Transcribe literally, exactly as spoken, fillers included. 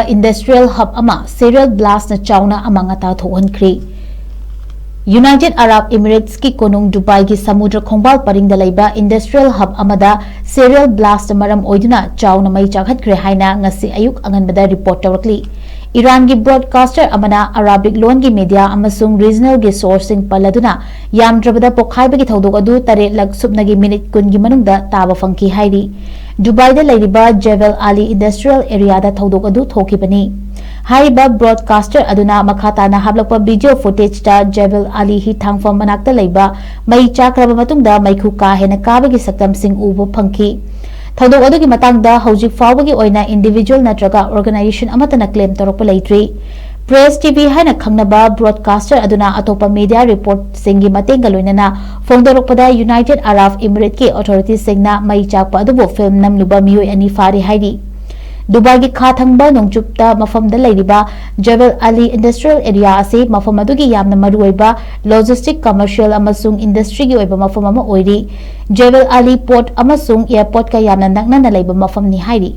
Industrial Hub ꯑꯃ Serial Blastꯅ ꯆꯥꯎꯅ ꯑꯃꯥꯡ ꯑꯇꯥ ꯊꯣꯛꯍꯟꯈ꯭ꯔꯦ꯫ United Arab Emiratesꯀꯤ ꯀꯣꯅꯨꯡ ꯗꯨꯕꯥꯏꯒꯤ ꯁꯃꯨꯗ꯭ꯔ ꯈꯣꯡꯕꯥꯜ ꯄꯔꯤꯡꯗ ꯂꯩꯕ Industrial Hub ꯑꯃꯗ Serial Blast ꯃꯔꯝ ꯑꯣꯏꯗꯨꯅ ꯆꯥꯎꯅ ꯃꯩ ꯆꯥꯛꯍꯠꯈ꯭ꯔꯦ ꯍꯥꯏꯅ ꯉꯁꯤ ꯑꯌꯨꯛ ꯑꯉꯟꯕꯗ report ꯇꯧꯔꯛꯂꯤ꯫ ꯏꯔꯥꯟꯒꯤ broadcaster ꯑꯃꯅ Arabic ꯂꯣꯟꯒꯤ media ꯑꯃꯁꯨꯡ regionalꯒꯤ sourceꯁꯤꯡ ꯄꯜꯂꯗꯨꯅ ꯌꯥꯝꯗ꯭ꯔꯕꯗ ꯄꯣꯈꯥꯏꯕꯒꯤ ꯊꯧꯗꯣꯛ ꯑꯗꯨ ꯇꯔꯦꯠꯂꯛ ꯁꯨꯞꯅꯒꯤ minute ꯀꯨꯟꯒꯤ ꯃꯅꯨꯡꯗ ꯇꯥꯕ ꯐꯪꯈꯤ ꯍꯥꯏꯔꯤ꯫ ꯗꯨꯕꯥꯏꯗ ꯂꯩꯔꯤꯕ Jebel Ali Industrial Areaꯗ ꯊꯧꯗꯣꯛ ꯑꯗꯨ ꯊꯣꯛꯈꯤꯕꯅꯤ꯫ ꯍꯥꯏꯔꯤꯕ broadcaster ꯑꯗꯨꯅ ꯃꯈꯥ ꯇꯥꯅ ꯍꯥꯞꯂꯛꯄ video footageꯇ Jebel Ali ꯍꯤꯊꯥꯡꯐꯝ ꯃꯅꯥꯛꯇ ꯂꯩꯕ ꯃꯩ ꯆꯥꯛꯈ꯭ꯔꯕ ꯃꯇꯨꯡꯗ ꯃꯩꯈꯨ ꯀꯥ ꯍꯦꯟꯅ ꯀꯥꯕꯒꯤ ꯁꯛꯇꯝꯁꯤꯡ ꯎꯕ ꯐꯪꯈꯤ꯫ ꯊꯧꯗꯣꯛ ꯑꯗꯨꯒꯤ ꯃꯇꯥꯡꯗ ꯍꯧꯖꯤꯛ ꯐꯥꯎꯕꯒꯤ ꯑꯣꯏꯅ individual ꯅꯠꯇ꯭ꯔꯒ organization ꯑꯃꯠꯇꯅ claim ꯇꯧꯔꯛꯄ ꯂꯩꯇ꯭ꯔꯤ꯫ Press TV ꯍꯥꯏꯅ ꯈꯪꯅꯕ broadcaster ꯑꯗꯨꯅ ꯑꯇꯣꯞꯄ media reportꯁꯤꯡꯒꯤ ꯃꯇꯦꯡꯒ ꯂꯣꯏꯅꯅ ꯐꯣꯡꯗꯣꯔꯛꯄꯗ United Arab Emirateꯀꯤ authorityꯁꯤꯡꯅ ꯃꯩ ꯆꯥꯛꯄ ꯑꯗꯨꯕꯨ film ꯅꯝꯂꯨꯕ ꯃꯤꯑꯣꯏ ꯑꯅꯤ ꯐꯥꯔꯦ ꯍꯥꯏꯔꯤ꯫ ꯗꯨꯕꯥꯏꯒꯤ ꯈꯥ ꯊꯪꯕ ꯅꯣꯡꯆꯨꯞꯇ ꯃꯐꯝꯗ ꯂꯩꯔꯤꯕ Jebel Ali Industrial Area ꯑꯁꯤ ꯃꯐꯝ ꯑꯗꯨꯒꯤ ꯌꯥꯝꯅ ꯃꯔꯨꯑꯣꯏꯕ logistic, commercial ꯑꯃꯁꯨꯡ industryꯒꯤ ꯑꯣꯏꯕ ꯃꯐꯝ ꯑꯃ ꯑꯣꯏꯔꯤ꯫ Jebel Ali port ꯑꯃꯁꯨꯡ airportꯀ ꯌꯥꯝꯅ ꯅꯛꯅꯅ ꯂꯩꯕ ꯃꯐꯝꯅꯤ ꯍꯥꯏꯔꯤ꯫